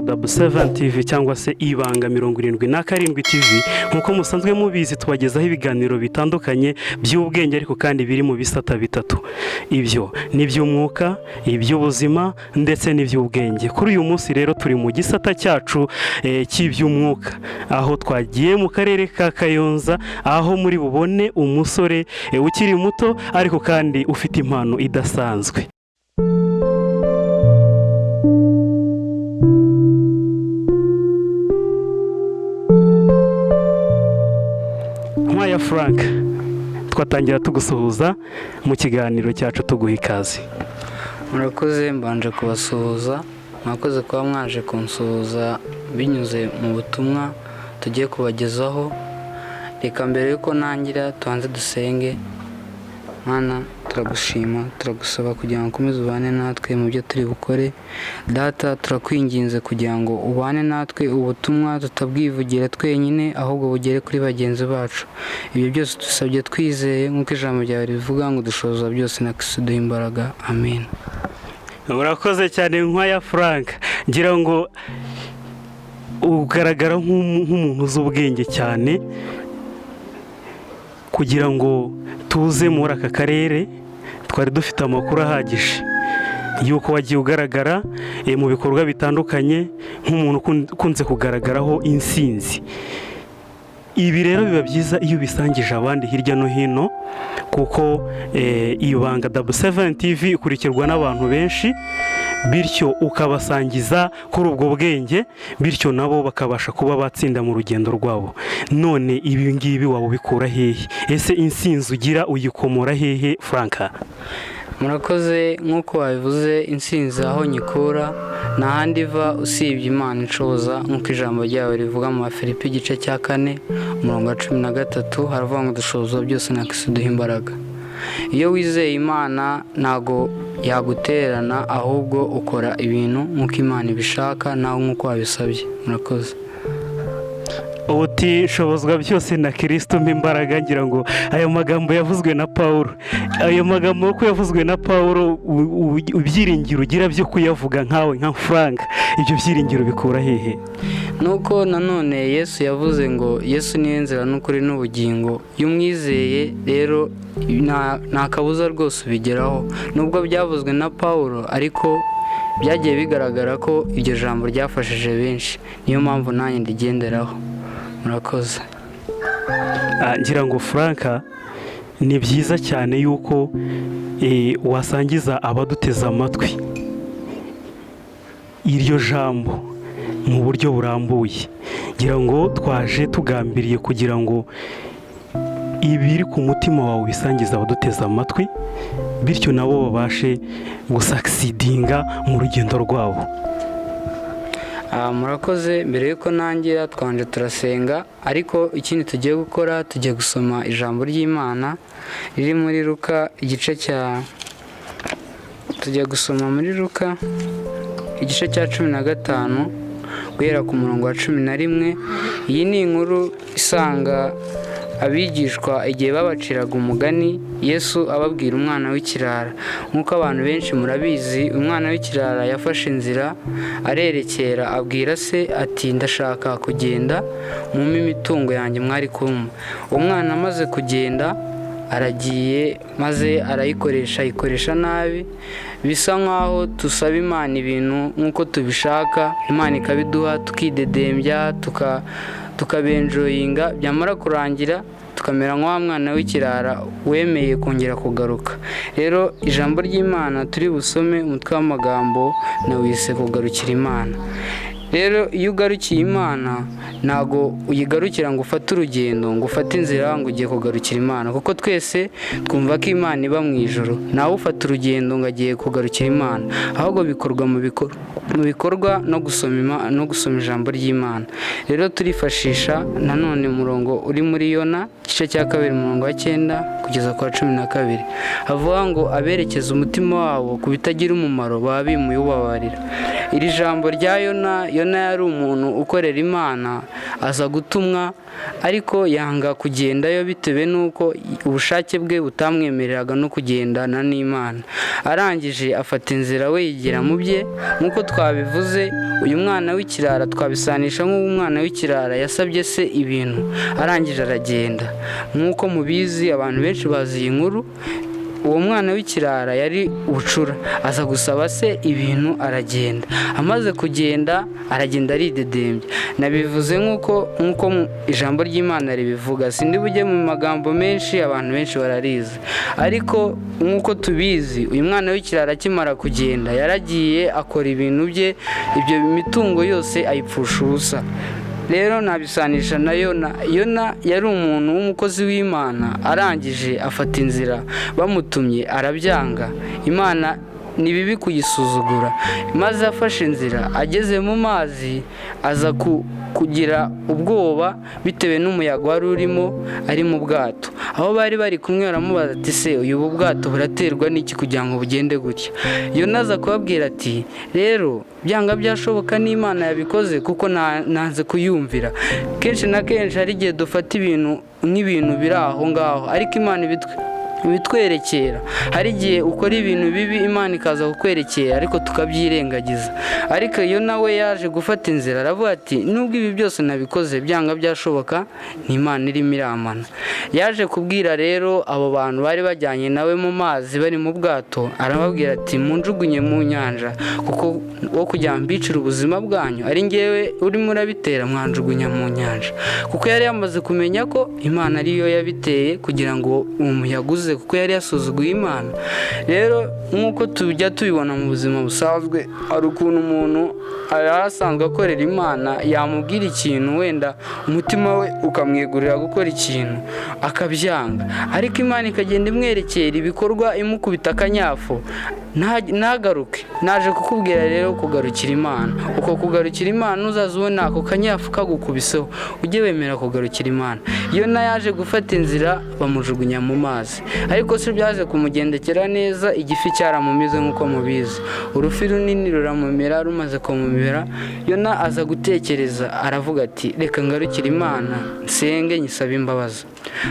Double 7 TV cyangwa se Ibanga 77 TV. Nk'uko musanzwe mubizi, tubagezaho ibiganiro bitandukanye by'ubwenge, ariko kandi biri mu bisata bitatu. Ibyo ni iby'umwuka, iby'ubuzima ndetse n'iby'ubwenge. Kuri uyu munsi rero turi mu gisata cyacu cy'iby'umwuka, aho twagiye mu karere ka Kayonza, aho muri bubone umusore ukiri muto ariko kandi ufite impano idasanzwe. Nkwaya Frank, twatangira tugusuhuza mu kiganiro cyacu, tuguha ikaze. Murakoze. Mbanje kubasuhuza. Mwakoze kuba mwaje kunsuhuza binyuze mu butumwa tugiye kubagezaho. Reka mbere y'uko ntangira tubanze dusenge. Mwana, turagushima, turagusaba kugira ngo ukomeze ubane natwe mu byo turi bukore. Data, turakwinginze kugira ngo ubane natwe, ubutumwa tutabwivugira twenyine, ahubwo bugere kuri bagenzi bacu. Ibyo byose dusabye twizeye, nk'uko ijambo ryawe rivuga ngo dushoboza byose na Kristo duha imbaraga. Amen. Urakoze cyane, Nkwaya Frank. Ngira ngo ugaragara nk'umuntu uzi ubwenge cyane. Kugira ngo tuze muri aka karere, twari dufite amakuru ahagije y'uko wagiye ugaragara mu bikorwa bitandukanye nk'umuntu ukunze kugaragaraho insinzi. Ibi rero biba byiza iyo ubisangije abandi hirya no hino, kuko Ibanga Double 7 TV ikurikirwa n'abantu benshi, bityo ukabasangiza kuri ubwo bwenge, bityo nabo bakabasha kuba batsinda mu rugendo rwabo. None ibi ngibi waba ubikura hehe? Ese insinzi ugira uyikomora hehe, Franka? Murakoze. Nk'uko wabivuze, insinzi aho nyikura nta handi iva usibye Imana inshoboza, nk'uko ijambo ryawe rivuga mu Bafilipi igice cya 4, umurongo wa 13, haravuga ngo dushoboza byose na Kristo duha imbaraga. Iyo wizeye Imana ntago yagutererana, ahubwo ukora ibintu nk'uko Imana ibishaka nawe nk'uko wabisabye. Murakoze. Uti nshobozwa byose na Kirisito mpa imbaraga. Ngira ngo ayo magambo yavuzwe na Paul. Ayo magambo ko yavuzwe na Paul, ibyiringiro ugira byo kuyavuga nkawe nka Frank, ibyo byiringiro bikura hehe? Nuko nanone Yesu yavuze ngo Yesu niwe nzira n'ukuri n'ubugingo. Iyo umwizeye rero nta kabuza rwose ubigeraho. Nubwo byavuzwe na Paul, ariko byagiye bigaragara ko iryo jambo ryafashije benshi. Niyo mpamvu nanjye ndigenderaho. Murakoze. Ngira ngo Frank, ni byiza cyane yuko wasangiza abaduteze amatwi iryo jambo mu buryo burambuye. Ngira ngo twaje tugambiriye kugira ngo ibiri ku mutima wawe ubisangize abaduteze amatwi, bityo nabo babashe gusucceedinga mu rugendo rwabo. Murakoze. Mbere y'uko ntangira twanje turasenga, ariko ikindi tugiye gukora, tugiye gusoma ijambo ry'Imana riri muri Luka igice cya, tugiye gusoma muri Luka igice cya 15 guhera ku murongo wa 11. Iyi ni inkuru isanga abigishwa igihe babaciraga umugani, Yesu ababwira umwana w'ikirara. Nk'uko abantu benshi murabizi, umwana w'ikirara yafashe inzira arerekera, abwira se ati ndashaka kugenda, mumpe imitungo yanjye mwari kumpa. Uwo mwana amaze kugenda aragiye, maze arayikoresha, ayikoresha nabi. Bisa nkaho dusaba Imana ibintu nk'uko tubishaka, Imana ikabiduha, tukidedembya, tukabenjoyinga, byamara kurangira tukamera nka wa mwana w'ikirara wemeye kongera kugaruka. Rero ijambo ry'Imana turi busome, umutwe w'amagambo nawise kugarukira Imana. Rero iyo ugarukiye Imana, ntago uyigarukira ngo ufate urugendo, ngo ufate inzira ngo ugiye kugarukira Imana, kuko twese twumva ko Imana iba mu ijuru. Ntawe ufata urugendo ngo agiye kugarukira Imana, ahubwo bikorwa mu bikorwa no gusoma ijambo ry'Imana. Rero turifashisha nanone umurongo uri muri Yona igice cya 2, umurongo wa 9 kugeza ku wa 12, havuga ngo aberekeza umutima wabo ku bitagira umumaro baba bimuye ubabarira. Iri jambo rya Yona, Yona yari umuntu ukorera Imana, aza gutumwa ariko yanga kugendayo bitewe n'uko ubushake bwe butamwemereraga no kugendana n'Imana. Arangije afata inzira we yigira mu bye. Nk'uko twabivuze, uyu mwana w'ikirara twabisanisha nk'umwana w'ikirara yasabye se ibintu, arangije aragenda. Nk'uko mubizi, abantu benshi bazi iyi nkuru. Uwo mwana w'ikirara yari bucura, aza gusaba se ibintu aragenda. Amaze kugenda aragenda aridedembya. Nabivuze nk'uko ijambo ry'Imana ribivuga, sindi bujye mu magambo menshi, abantu benshi bararizi. Ariko nk'uko tubizi, uyu mwana w'ikirara akimara kugenda yaragiye akora ibintu bye, ibyo mitungo yose ayipfusha ubusa. Rero nabisanisha na Yona. Yona yari umuntu w'umukozi w'Imana, arangije afata inzira bamutumye arabyanga. Imana ni bibi kuyisuzugura. Maze afashe inzira ageze mu mazi aza kugira ubwoba bitewe n'umuyaga wari urimo ari mu bwato. Aho bari bari kumwe baramubaza ati se uyu bwato buraterwa n'iki kugira ngo bugende gutya? Yona aza kubabwira ati rero byanga byashoboka n'Imana yabikoze kuko nanze kuyumvira. Kenshi na kenshi hari igihe dufata ibintu nk'ibintu biri aho ngaho, ariko Imana ibitwerekera. Hari igihe ukora ibintu bibi Imana ikaza kukwerekera, ariko tukabyirengagiza. Ariko iyo nawe yaje gufata inzira aravuga ati nubwo ibi byose nabikoze byanga byashoboka ni Imana irimo iramana. Yaje kubwira rero abo bantu bari bajyanye nawe mu mazi bari mu bwato, arababwira ati munjugunye mu nyanja, kuko wo kugira ngo mbicire ubuzima bwanyu ari ngewe urimo urabitera, mwanjugunya mu nyanja. Kuko yari yamaze kumenya ko Imana ariyo yabiteye kugira ngo uwo muyaga uze, kuko yari yasuzuguye Imana. Rero nk'uko tujya tubibona mu buzima busanzwe, hari ukuntu umuntu yari asanzwe akorera Imana, yamubwira ikintu wenda umutima we ukamwegurira gukora ikintu akabyanga, ariko Imana ikagenda imwerekera ibikorwa imukubita akanyafu ntagaruke. Naje kukubwira rero kugarukira Imana. Uko kugarukira Imana uzaza ubona ako kanyafu kagukubiseho, ujye wemera kugarukira Imana. Yona yaje gufata inzira bamujugunya mu mazi, ariko si byaje kumugendekera neza, igifi cyaramumize nk'uko mubizi. Urufi runini ruramumira, rumaze kumumira Yona aza gutekereza aravuga ati reka ngarukire Imana nsenge nyisabe imbabazi.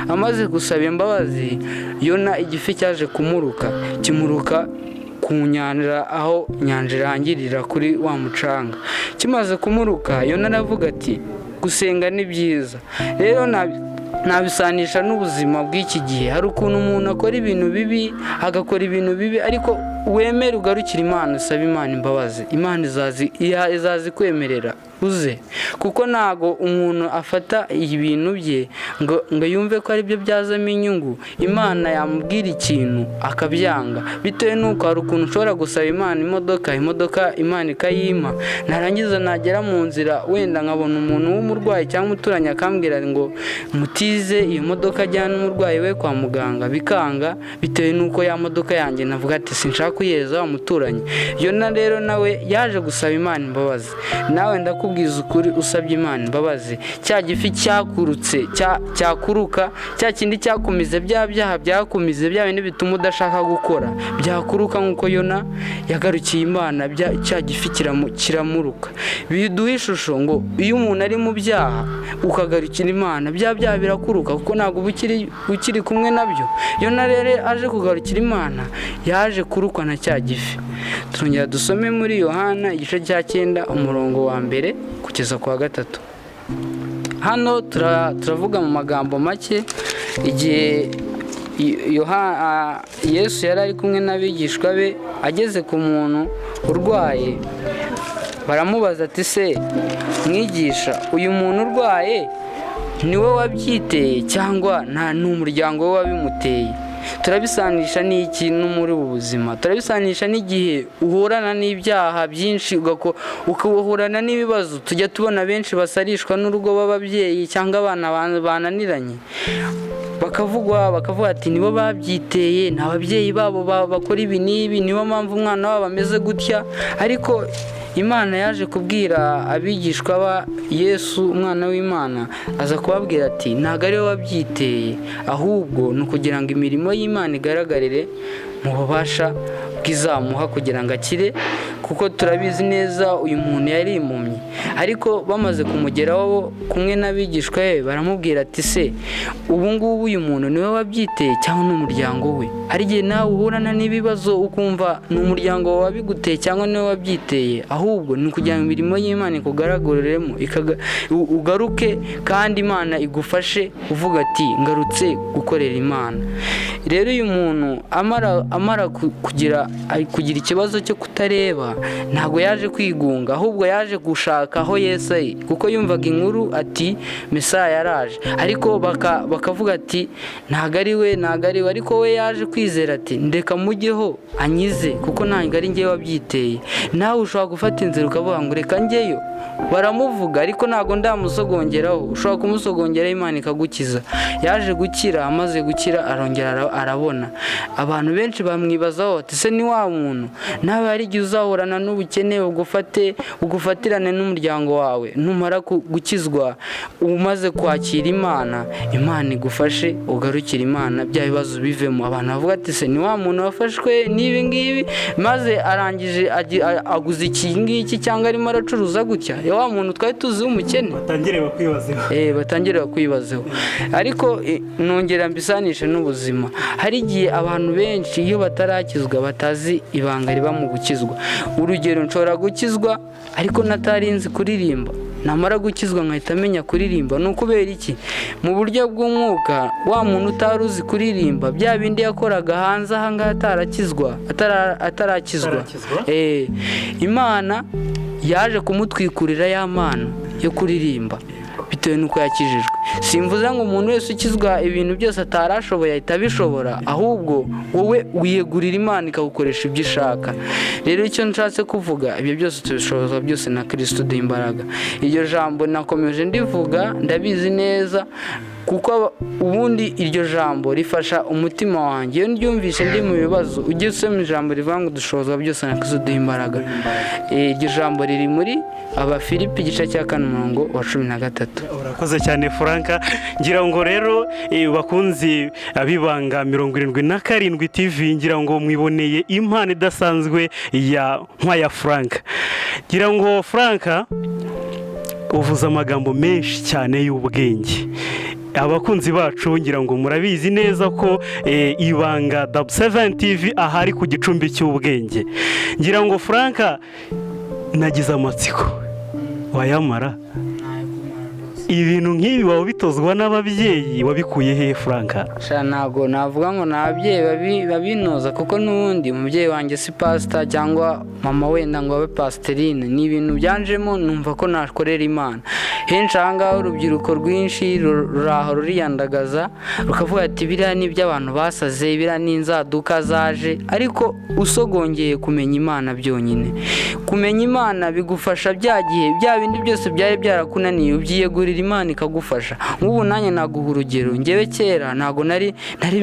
Amaze gusaba imbabazi Yona igifi cyaje kumuruka, kimuruka ku nyanja aho inyanja irangirira kuri wa mucanga. Kimaze kumuruka Yona aravuga ati gusenga ni byiza. Rero nabisanisha n'ubuzima bw'iki gihe. Hari ukuntu umuntu akora ibintu bibi, agakora ibintu bibi, ariko wemere ugarukire Imana, usabe Imana imbabazi, Imana izazi kwemerera uze. Kuko ntago umuntu afata ibintu bye ngo yumve ko aribyo byazamo inyungu. Imana yamubwira ikintu akabyanga, bitewe n'uko hari ukuntu ushobora gusaba Imana imodoka Imana ikayimpa, narangiza nagera mu nzira wenda nkabona umuntu w'umurwayi cyangwa umuturanyi akambwira ngo mutize iyo modoka ajyana umurwayi we kwa muganga, bikanga bitewe n'uko ya modoka yanjye navuga ati sinshaka kuyereza wa muturanyi. Yona rero nawe yaje gusaba Imana imbabazi. Nawe ndakubwiza ukuri, usabye Imana imbabazi, cya gifi cyakurutse cyakuruka, cya kindi cyakumize bya byaha byakumize bya bindi bituma udashaka gukora, byakuruka nk'uko Yona yagarukiye Imana, cya gifi kiramuruka. Biduha ishusho ngo iyo umuntu ari mu byaha ukagarukira Imana, bya byaha birakuruka kuko ntabwo uba ukiri kumwe nabyo. Yona rero aje kugarukira Imana, yaje kurukwa na cya gifi. Turongera dusome muri Yohana igice cya 9 umurongo wa 1 kugeza ku wa 3. Hano turavuga mu magambo make igihe Yesu yari ari kumwe n'abigishwa be, ageze ku muntu urwaye baramubaza ati se mwigisha, uyu muntu urwaye ni we wabyiteye cyangwa nta n'umuryango we wabimuteye? Turabisanisha n'iki no muri ubu buzima? Turabisanisha n'igihe uhorana n'ibyaha byinshi, ukahorana n'ibibazo. Tujya tubona benshi basarishwa n'urugo b'ababyeyi cyangwa abana bananiranye, bakavugwa bakavuga ati nibo babyiteye, ni ababyeyi babo bakora ibi n'ibi, niyo mpamvu umwana wabo ameze gutya. Ariko Imana yaje kubwira abigishwa ba Yesu umwana w'Imana, aza kubabwira ati ntabwo ari we wabyiteye, ahubwo ni ukugira ngo imirimo y'Imana igaragarire mu bubasha bw'izamuha kugira ngo akire, kuko turabizi neza uyu muntu yari impumyi. Ariko bamaze kumugeraho kumwe n'abigishwa be, baramubwira ati: "Se ubu ngubu uyu muntu niwe wabyiteye cyangwa ni umuryango we?" Hari igihe nawe uhurana n'ibibazo ukumva ni umuryango wawe wabiguteye cyangwa niwe wabyiteye. Ahubwo ni ukugira ngo imirimo y'Imana ikugaragariremo, ugaruke kandi Imana igufashe uvuga ati: "Ngarutse gukorera Imana." Rero uyu muntu amara kugira ikibazo cyo kutareba, ntabwo yaje kwigunga, ahubwo yaje gushaka aho Yesu ari, kuko yumvaga inkuru ati: "Mesaya yaraje." Ariko bakavuga ati: "Ntabwo ari we, ntabwo ari we." Ariko we yaje kwizera ati: "Ndeka mujyeho anyize, kuko ntabwo ari njyewe wabyiteye." Nawe ushobora gufata inzira ukavuga ngo: "Reka njyeyo, baramuvuga ariko ntabwo ndamusogongeraho." Ushobora kumusogongeraho, Imana ikagukiza. Yaje gukira, amaze gukira arongera arabona. Abantu benshi bamwibazaho ati: "Se ni wa muntu?" Nawe hari igihe uzahorana n'ubukene bugufate, bugufatirane n'umuryango wawe. Numara gukizwa, umaze kwakira Imana, Imana igufashe ugarukire Imana, bya bibazo bivemo. Abantu bavuga ati: "Se ni wa muntu wafashwe n'ibi ngibi, maze arangije aguze iki ngiki, cyangwa arimo aracuruza gutya, ya wa muntu twari tuzi w'umukene?" Batangire bakwibazeho. Batangire bakwibazeho. Ariko nongera mbisanishe n'ubuzima. Hari igihe abantu benshi iyo batarakizwa batazi ibanga riba mu gukizwa. Urugero, nshobora gukizwa ariko natari nzi kuririmba, namara gukizwa nkahita menya kuririmba. Ni ukubera iki? Mu buryo bw'umwuka, wa muntu utari uzi kuririmba, bya bindi yakoraga hanze aha ngaha atarakizwa, atarakizwa, Atarakizwa? Imana yaje kumutwikurira ya mpano yo kuririmba bitewe n'uko yakijijwe. Simvuze ngo umuntu wese ukizwa ibintu byose atarashoboye ahita abishobora, ahubwo wowe wiyegurira Imana ikagukoresha ibyo ishaka. Rero icyo nshatse kuvuga, ibyo byose tubishobozwa byose na Kirisito uduha imbaraga. Iryo jambo nakomeje ndivuga, ndabizi neza, kuko ubundi iryo jambo rifasha umutima wanjye iyo ndyumvishe ndi mu bibazo. Ujye usoma ijambo rivuga ngo dushobozwa byose na Kristo uduha imbaraga. Iryo jambo riri muri Abafilipi igice cya 4, umurongo wa 13. Urakoze cyane, Frank. Ngira ngo rero, bakunzi abibanga 77 TV, ngira ngo mwiboneye impano idasanzwe ya Nkwaya Frank. Ngira ngo Frank, uvuze amagambo menshi cyane y'ubwenge. Abakunzi bacu, ngira ngo murabizi neza ko Ibanga Double Seven TV ahari ku gicumbi cy'ubwenge. Ngira ngo Frank, nagize amatsiko, wayamara? Ibintu nk'ibi waba ubitozwa n'ababyeyi? Wabikuye he, Frank? Sha, ntabwo navuga ngo ni ababyeyi babinoza, kuko n'ubundi umubyeyi wanjye si pasita cyangwa mama wenda ngo abe pasiterine. Ni ibintu byanjemo, numva ko nakorera Imana. Henshi aha ngaha urubyiruko rwinshi ruraho ruriyandagaza, rukavuga ati: "Biriya ni iby'abantu basaze, biriya ni inzaduka zaje." Ariko usogongeye kumenya Imana byonyine, kumenya Imana bigufasha bya gihe bya bindi byose byari byarakunaniye, ubyiyegurira Imana ikagufasha. Nk'ubu nanjye naguha urugero: ngewe kera ntabwo nari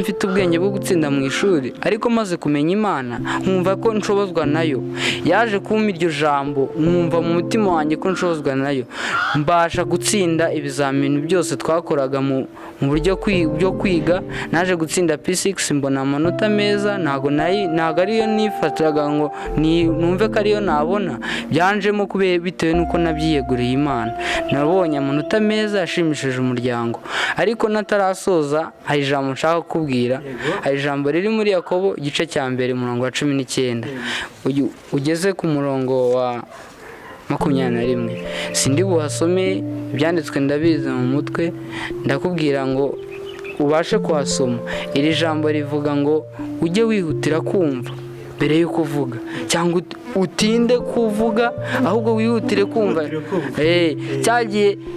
mfite ubwenge bwo gutsinda mu ishuri, ariko maze kumenya Imana nkumva ko nshobozwa nayo, yaje kumpa iryo jambo, nkumva mu mutima wanjye ko nshobozwa nayo, mbasha gutsinda ibizamini byose twakoraga mu buryo byo kwiga. Naje gutsinda P6, mbona amanota meza. Ntabwo ariyo nifatiraga ngo numve ko ariyo nabona, byanjemo kubera bitewe n'uko nabyiyeguriye Imana. Nabonye amanota meza yashimishije umuryango. Ariko natarasoza, hari ijambo nshaka kukubwira. Hari ijambo riri muri Yakobo igice cya 1, umurongo wa 19 ugeze ku murongo wa 21. Sindi buhasome, ibyanditswe ndabizi mu mutwe. Ndakubwira ngo ubashe kuhasoma. Iri jambo rivuga ngo ujye wihutira kumva mbere yo kuvuga, cyangwa utinde kuvuga ahubwo wihutire kumva. Wihutire kumva.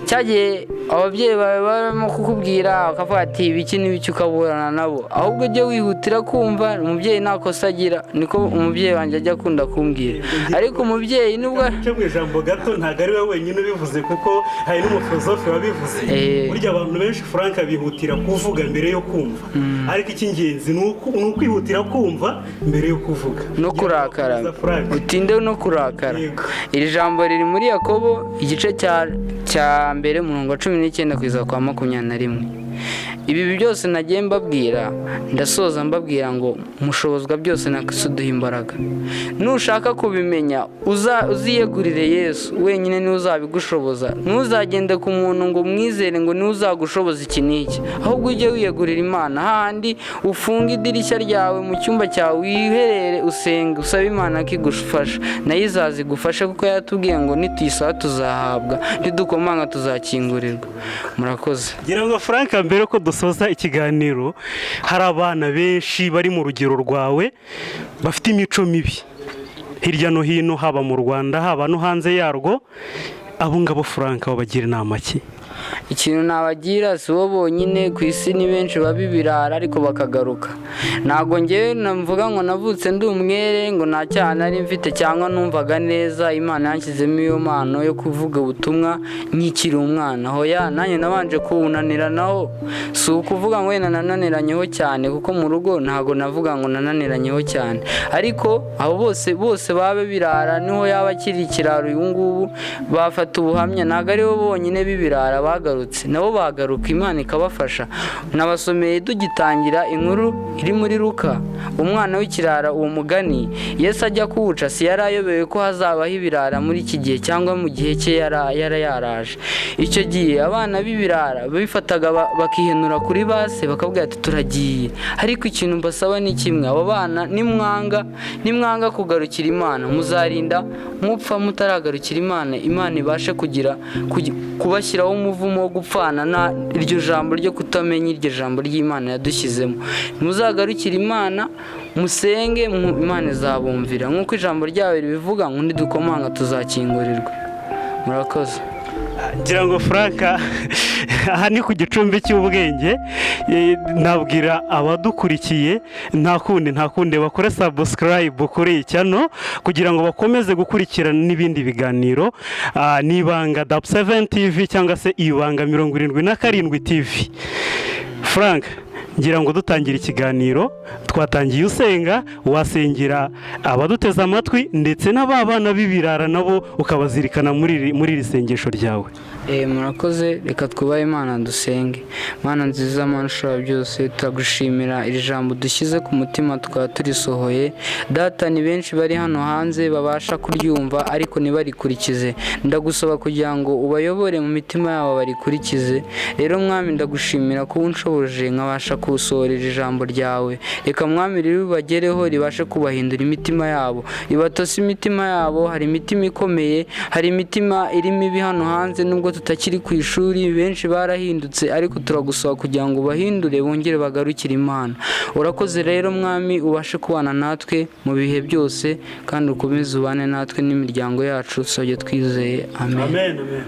Cyagihe ababyeyi bawe barimo kukubwira bakavuga ati: "Ibiki n'ibiki," ukaburana nabo. Ahubwo ujye wihutira kumva. Umubyeyi nta kosa agira, niko umubyeyi wanjye ajya akunda kumbwira. Ariko umubyeyi nubwo Nce mu ijambo gato, ntabwo ari we wenyine ubivuze, kuko hari n'umufilozofe wabivuze. Burya abantu benshi, Frank, bihutira kuvuga mbere yo kumva, ariko icy'ingenzi ni ukwihutira kumva mbere yo kuvuga no kurakara. Frank. Utinde no kurakara. Yego. Iri jambo riri muri Yakobo igice cya 1, umurongo wa 19 kugeza kwa 21. Ibi byose nagiye mbabwira, ndasoza mbabwira ngo mushobozwa byose na Kristo uduha imbaraga. Nushaka kubimenya uziyegurire Yesu wenyine, niwe uzabigushoboza. Ntuzagende ku muntu ngo umwizere ngo niwe uzagushoboza iki n'iki, ahubwo ujye wiyegurira Imana. Hahandi ufunge idirishya ryawe mu cyumba cyawe, wiherere, usenge, usabe Imana ko igufasha, nayo izaza igufashe, kuko yatubwiye ngo nituyisaba tuzahabwa, nidukomanga tuzakingurirwa. Murakoze. Ngira ngo Frank, mbere ko dusoza ikiganiro, hari abana benshi bari mu rugero rwawe bafite imico mibi hirya no hino, haba mu Rwanda, haba no hanze yarwo. Abo ngabo, Frank, wabagira inama ki? Ikintu nabagira, si bo bonyine ku isi, ni benshi baba ibirara ariko bakagaruka. Ntabwo ngewe mvuga ngo navutse ndi umwere, ngo nta cyaha nari mfite cyangwa numvaga neza Imana yanshyizemo iyo mpano yo kuvuga ubutumwa nkikiri umwana. Hoya, nanjye nabanje kuwunaniranaho. Si ukuvuga ngo wenda nananiranyeho cyane, kuko mu rugo ntabwo navuga ngo nananiranyeho cyane, ariko abo bose bose baba birara, niho yaba akiri ikiraro uyu ngubu, bafata ubuhamya. Ntabwo ari bo bonyine b'ibirara bagarutse, nabo bagaruka Imana ikabafasha. Nabasomeye tugitangira inkuru iri muri Luka, umwana w'ikirara. Uwo mugani Yesu ajya kuwuca, si yari ayobewe ko hazabaho ibirara muri iki gihe cyangwa mu gihe cye yara yaraje. Icyo gihe abana b'ibirara bifataga bakihenura kuri base, bakabwira ati: "Turagiye." Ariko ikintu mbasaba ni kimwe: abo bana nimwanga kugarukira Imana, muzarinda mupfa mutaragarukira Imana, Imana ibashe kugira kubashyiraho umuvumo wo gupfana na iryo jambo ryo kutamenya iryo jambo ry'Imana yadushyizemo. Muzagarukire Imana, musenge, Imana izabumvira, nk'uko ijambo ryayo ribivuga ngo nidukomanga tuzakingurirwa. Murakoze. Ngira ngo Frank, aha ni ku gicumbi cy'ubwenge. Nabwira abadukurikiye, nta kundi bakore subscribe kuri iyi channel kugira ngo bakomeze gukurikirana n'ibindi biganiro. Ni Ibanga Dap 7 TV cyangwa se Ibanga 77 TV. Frank, ngira ngo dutangira ikiganiro twatangiye usenga, wasengera abaduteze amatwi ndetse n'aba bana b'ibirara nabo ukabazirikana muri iri sengesho ryawe. Murakoze. Reka twubahe Imana, dusenge. Mana nziza, Mana ushobora byose, turagushimira iri jambo dushyize ku mutima tukaba turisohoye. Data, ni benshi bari hano hanze babasha kuryumva ariko ntibarikurikize. Ndagusaba kugira ngo ubayobore mu mitima yabo barikurikize. Rero Mwami, ndagushimira ko unshoboje nkabasha kusohora iri jambo ryawe. Reka Mwami ribagereho, ribashe kubahindura imitima yabo, ribatose imitima yabo. Hari imitima ikomeye, hari imitima iri mibi hano hanze. Nubwo tutakiri ku ishuri, benshi barahindutse, ariko turagusaba kugira ngo ubahindure bongere bagarukire Imana. Urakoze rero Mwami, ubashe kubana natwe mu bihe byose, kandi ukomeze ubane natwe n'imiryango yacu. Usabye twizeye, amen. Amen, amen.